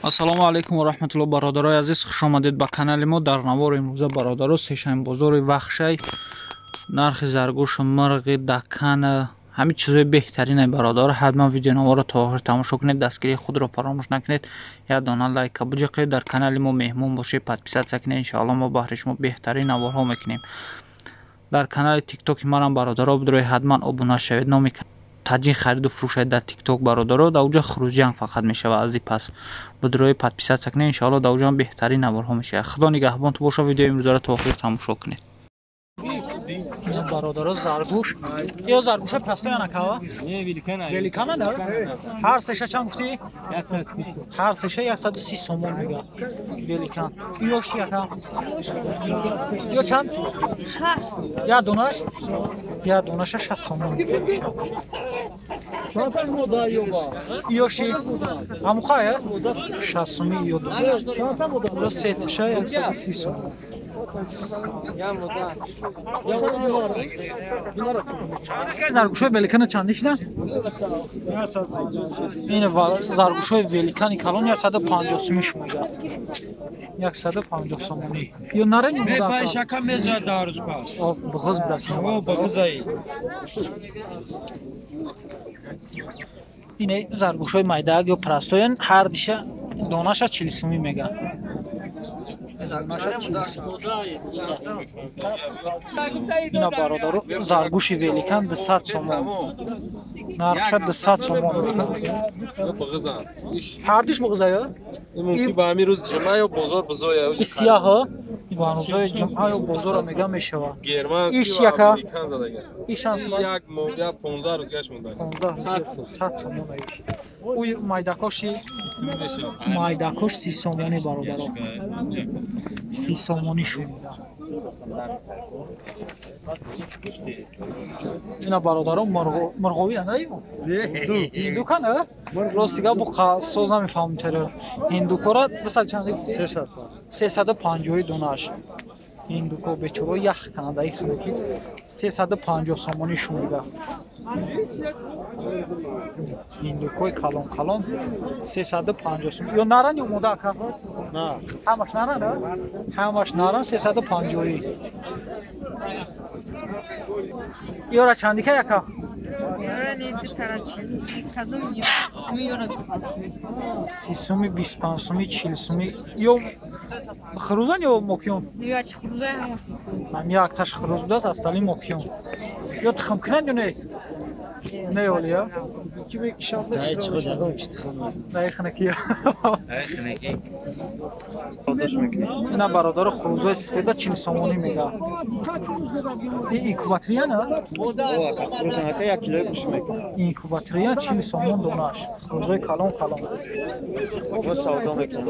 Ассалому алайкум ва раҳматуллоҳ, бародарои азиз, хуш омадед ба канали мо. Дар навори имрӯза, бародаро, сешанбозори Вахшай, нархи заргӯшу мурғи дакан, ҳамин чизҳои беҳтаринай, бародаро. Ҳатман видеонаворро то охир тамошо кунед, дастгирии худро фаромӯш накунед, як дона лайка буҷиқед, дар канали мо меҳмон бошед, подписаться кунед. Иншоалло мо баҳри шумо беҳтарин наворҳо мекунем. Дар канали тиктоки манам, бародаро, бидрои ҳатман обуна шавед. Номи таҷин хариду фурӯшед дар тикток, бародаро, дар уҷа хурӯҷианг фақат мешавад. Аз ин пас бидрои подписаться кунед, иншоалло дар уҷа беҳтарин наворҳо мешавад. Худо нигаҳбонту боша, видеои имрӯзаро то охир тамошо кунед. Бародаро, заргӯш ё заргӯша простая накава? Великана на? Ҳар сеша чанд гуфтӣ? Ҳар сеша 130 сомон мега. Великан. Ё чи яка? Ё чанд? 60. Як донаш? Як донаша 60 сомон. Ё ши? Амухая? 60 суми ё донаш. Ё сеташа 130 сомон. Заргӯшои великана чанд ишна? Ин заргӯшои великани калон 150 сумӣ шумида. 150 сомонӣ. Ё нарани мефаҳшака мезояд дар рӯз пас. О, бғыз бирасем. О, бғызаи. Ин заргӯшои майдаак ё простоян ҳар диша донаша 40 сумӣ мега. Ина, бародаро, заргӯши великан 200 сомон. Нархша 200 сомон. Ҳардиш буғыза ё? Мумкин ба ҳамин рӯз ҷумъа ё бозор бузоя. И сияҳо ба рӯзои ҷумъа ё бозорро мега мешавад. Иш яка? Иш чанд сомон? Як моҳ, як 15 рӯз гашт монда. 15 100 сомон иш. Уй майдакоши? Майдакош 30 сомонӣ, бародаро. 30 сомонӣ шунида. Ина, бародаро, мурғовӣ ана ю? Ҳиндука на? Рости гап, бу соз намефаҳмам чаро. Ҳиндукора 200 чанд гуфтӣ? 350 донаш. Ҳиндуко бечоро ях канада ин хиноки 350 сомонӣ шунида. Ҳиндукои калон калон 350 сом. Ё наран ё мода ака? На. Ҳамаш наран, а? Ҳамаш наран 350. Ёра чандика яка? Си суми, 25 суми, 40 суми. Ё хурӯзан ё мокиён? Ам якташ хурӯз будааст, астали мокиён. Ё тухм кунанд ё не? Не олия? Ина, бародаро, хурӯзои сифеда 40 сомонӣ мега. И инкубатория на? Инкубатория 40 сомон донаш. Хурӯзои калон калон.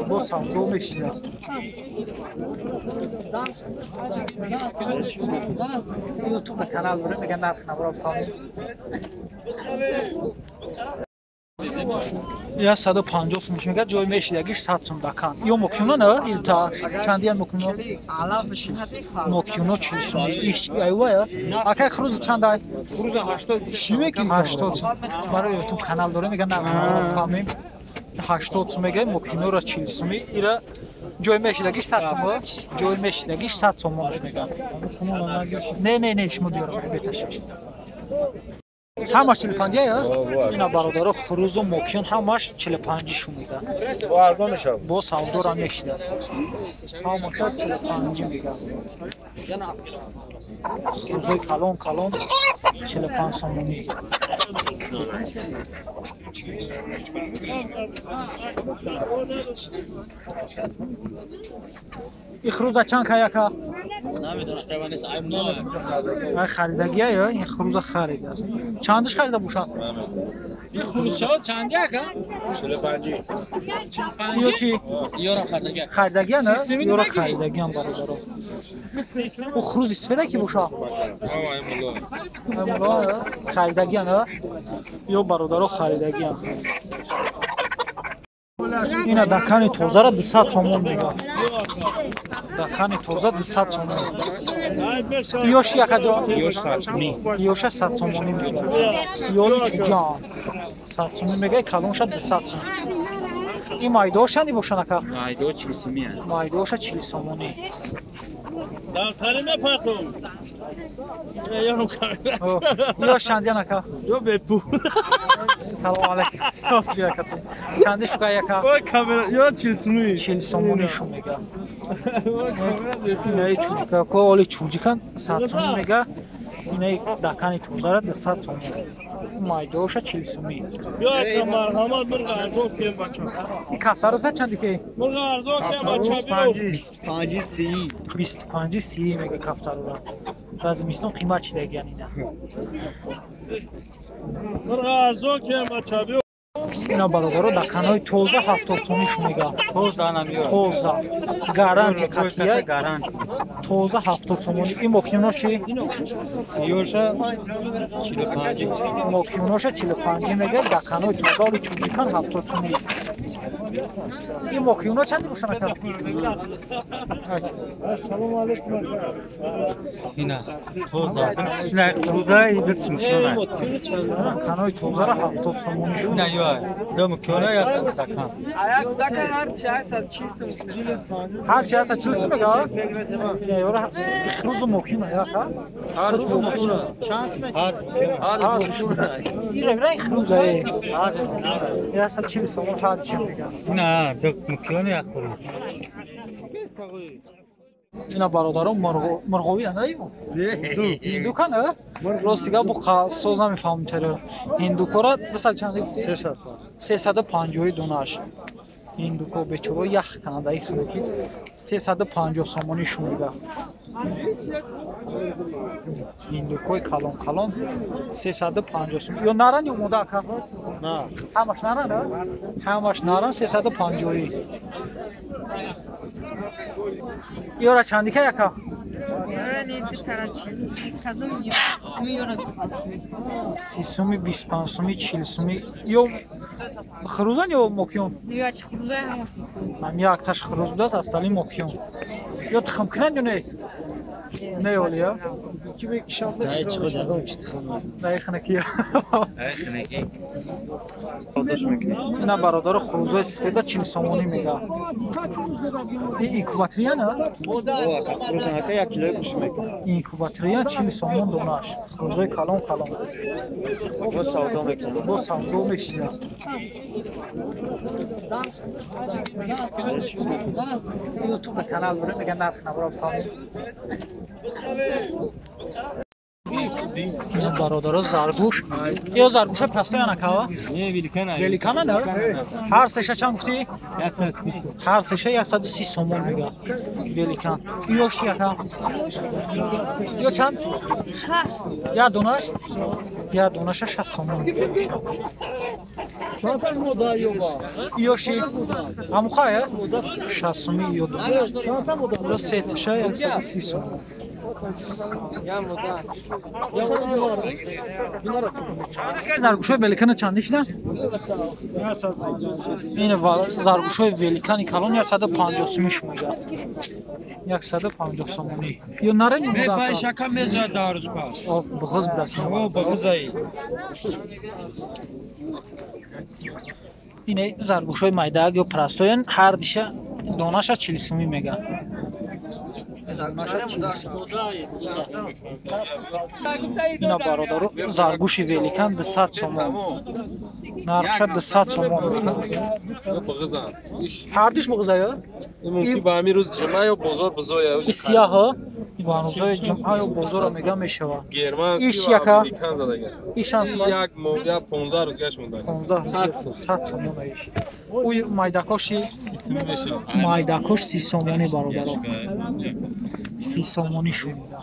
Бо савдо мешинааст. Ютуб канал дорем, мега нарх навора фаҳмем. 150 сум мега, ҷой мешидагиш 100 сум дакан. Ё мокюно на? Илта чандиян мокюно? Мокюно 40 сум. Иш айвая? Акай хурӯз чандай? Хурӯз 80. Чӣ мекунӣ? 80 сум. Барои ютуб канал дорем, мега нарх навора фаҳмем. 80 сум мега, мокюнора 40 суми. Ира ҷой мешидагиш 100 сум. Ҷой мешидагиш 100 сомонаш мега. Не, не, не, шумо диёрам, беташвиш. Ҳамаш 45 я? Ина, бародаро, хурӯзу мокиён ҳамаш 45 шумида. Бо савдора мешидааст. Ҳамаша 45 мега. Хурӯзои калон калон 45 сомонӣ. И хурӯза чанд ка яка? Ай харидагия ё? Ин хурӯза харидааст. Чандиш харида бошад? Ин хурӯзчаҳо чанд яка? 45. Ё чи? Ёра харидагия. Харидагия на? Ёра харидагиам, бародаро. О, хурӯзи сифеда ки бошад? Харидагия на? Ё, бародаро, харидагия. Ина дакани тозара 200 сомон мега. Дакани тоза 200 сомон. Ёши якаҷо? Ёш 100 сомонӣ. Ёша 100 сомонӣ мега. Ёли чуҷан 100 сомонӣ мега, калонша 200 сомонӣ. Ин майдош чанди бошад ака? Майдо 40 сомонӣ. Майдоша 40 сомонӣ. Ё чандиян ака? Ё бепул. Салом алейкум. Чанди шука яка? Камера ё 40 сомонӣ. 40 сомонӣ шу мега. Инаи чуҷика ко оли чуҷикан 100 сомонӣ мега. Инаи дакани тозара 200 сомонӣ. Майдоша 40 сомонӣ. Ё ака марҳамат мурғ арзон кем бача. И кафтароза чанди ки? Мурғ арзон кем бача биё. 25 30. 25 30 мега кафтароза. Дар зимистон қимат шидагиян ина. Мурғ арзон кем бача биё. Ина бародаро даканои тоза 70 сомонӣ шу мега. Тоза намиё. Тоза. Гарантия қатъия. Гарантия. Тоза 70 сомонӣ. Ин мокиёнош чи? Ёша 45. Мокиёноша 45 мега. Даканои тоза оли чуҷикан 70 сомонӣ. Ин мокиёно чанди бошад ака? Ассалому алейкум. Ина тоза. Тоза иб чимкиёна. Даканои тозара 70 сомонӣ шу. Ина ё ду мокиёна як дакан. Дакан ҳар чи ҳаст 40 сомонӣ. Ҳар чи ҳаст 40 сомонӣ мега? Ина ёра хрузу мокиёна яка? Ҳар рӯз мокиёна. Ҳар Ҳар ира ира хруза э. Ира 40 сомон ҳар чи мега. Ина ду мокиёна як хруз. Ина бародарон мурғовӣ ана ю? Ҳиндукан а? Рости гап бу соз намефаҳмам чаро. Ҳиндукора 200 чанд гуфтӣ? 350 донаш. Ҳиндуко бечора ях канада ин хунукӣ 350 сомонӣ шумида. Ҳиндукои калон калон 350 сомон. Ё наран ё мода ака? На. Ҳамаш наран а? Ҳамаш наран 350. Ёра чандика яка? Ёра не тара 40 сомонӣ, казум ё 30 сомонӣ, ёра 25 сомонӣ. 30 сомонӣ, 25 сомонӣ, 40 сомонӣ. Ё хрузан ё мокиён? Ё чи хруза ҳамаш мокиён. Ҳам якташ хруз будааст, астали мокиён. Ё тухм кунанд ё не? Не оли я? Дай хнаки. Ина бародаро хрузои сифеда 40 сомонӣ мега. Ин инкубаториян а? Инкубаториян 40 сомон донаш. Хрузои калон калон. Бо савдо мекунад. Бо савдо мешинад. Ютуб канал дорем, мега нарх набарам савдо. Ина бародаро заргӯш. Ё заргӯша пастоян акава? Не, великана. Великана на? Ҳар сеша чанд гуфтӣ? 130. Ҳар сеша 130 сомон мега. Великан. Ё чи ака? Ё чанд? 60. Я донаш? Я донаша 60 сомон. Ё чи? Амухая? 60 сомон ё донаш. Ё сеташа 130 сомон. Заргӯшҳои великана чанд шидан? Ин заргӯшҳои великани калон 150 сомонӣ шумега. 150 сомонӣ. Ё нарен ё Мефаҳи шака мезояд дар рӯз пас. О, буғуз будааст. О, буғузаи. Ин заргӯшҳои майдаак ё простоян ҳар диша донаша 40 сомонӣ мега. Ина бародаро заргӯши великан 200 сомон. Нархша 200 сомон. Ҳардиш буғуза ё? Мумкин ба ҳамин рӯз ҷумъа ё бозор бузоя. И сияҳо ба рӯзои ҷумъа ё бозорро мега мешавад. Германский Иш ва яка? американ задага. Иш чанд сомон? Як моҳ, як 15 рӯз гашт монда. 15 100 сом. 100 сомон иш. Уй майдакоши 30 сомонӣ мешавад. майдакош 30 сомонӣ бародаро. 30 сомонӣ шумида.